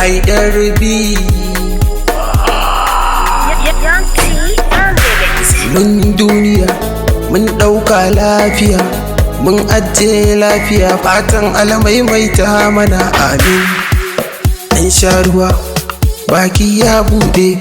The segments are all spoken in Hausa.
Haidar B. Young T on the mix. Mun duniya, mun ɗauka lafiya, mun ajiye lafiya, fatan alamaimaita mana, amin. An sha ruwa, baki ya buɗe,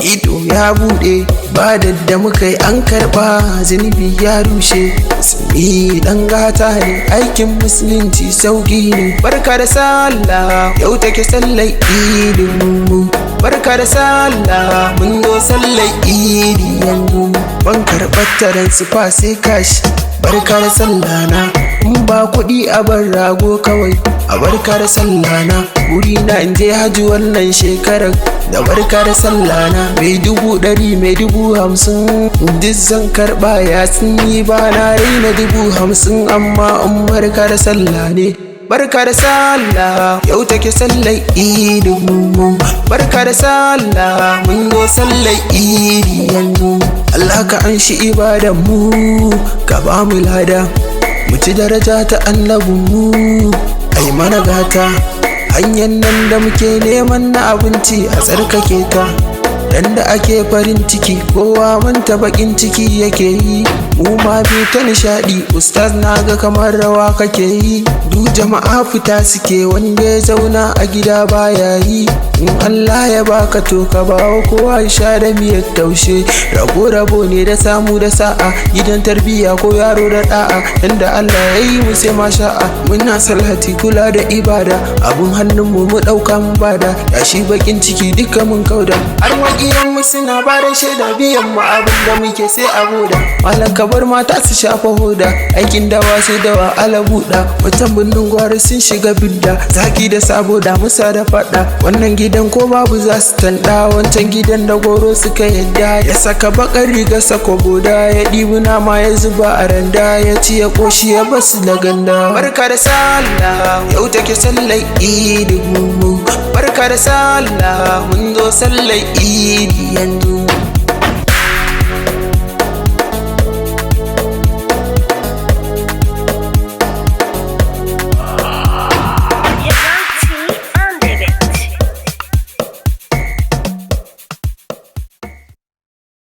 ido ya buɗe, ba da muka yi an karɓa, zunubi ya rushe. Musulmi ɗan gata ne, aikin musulunci sauƙi ne. Barka da sallah, yau take sallar idin mu. Barka da sallah, mun zo sallar idi yanzu. Ban karɓar taron su fa sai kashi. Barka da sallah na, in ba kuɗi a bar rago kawai. A barka da sallah na, wuri na in je haji wannan shekarar. Da barka da sallah na, mai 100,000, mai 50,000, duk zan karɓa ya sun yi, ba na raina 50,000, amma in barka da sallah ne. Barka da sallah, yau take sallar idin mu. Barka da sallah, mun zo sallar idi yanzu. Allah ka an shi ibadan mu, ka ba mu lada. Mu ci daraja ta annabin mu, ai mana gata. Hanyar nan da muke neman na abinci a tsarkake ta. Dan da ake farin ciki, kowa manta bakin ciki yake yi. Mu ma bi ta nishadi, ustaz na ga kamar rawa kake yi. Du jama'a fita suke, wanda ya zauna a gida baya yi. In Allah ya baka to ka bawa kowa ya sha da miyar taushe. Rabo rabo ne da samu da sa'a, gidan tarbiyya ko yaro da da'a. Inda Allah ya yi mu sai ma sha'a. Muna salati kula da ibada, abun hannun mu mu dauka mu bada. Yashi bakin ciki duka mun kauda. Har makiyan mu suna bada shaida, biyan mu abin da muke sai a boda. Malam ka bar mata su shafa hoda, aikin dawa sai dawa ala buɗa. Mutan birnin gwari sun shiga bidda, zaki da sabo da musa da faɗa. Wannan gidan ko babu za su tanda, wancan gidan da goro suka yadda. Ya saka bakar riga sako boda, ya ɗibi nama ya zuba a randa, ya ci ya ƙoshi ya basu da ganda. Barka da sallah, yau take sallar idin mu. Barka da sallah, mun zo sallar idi yanzu.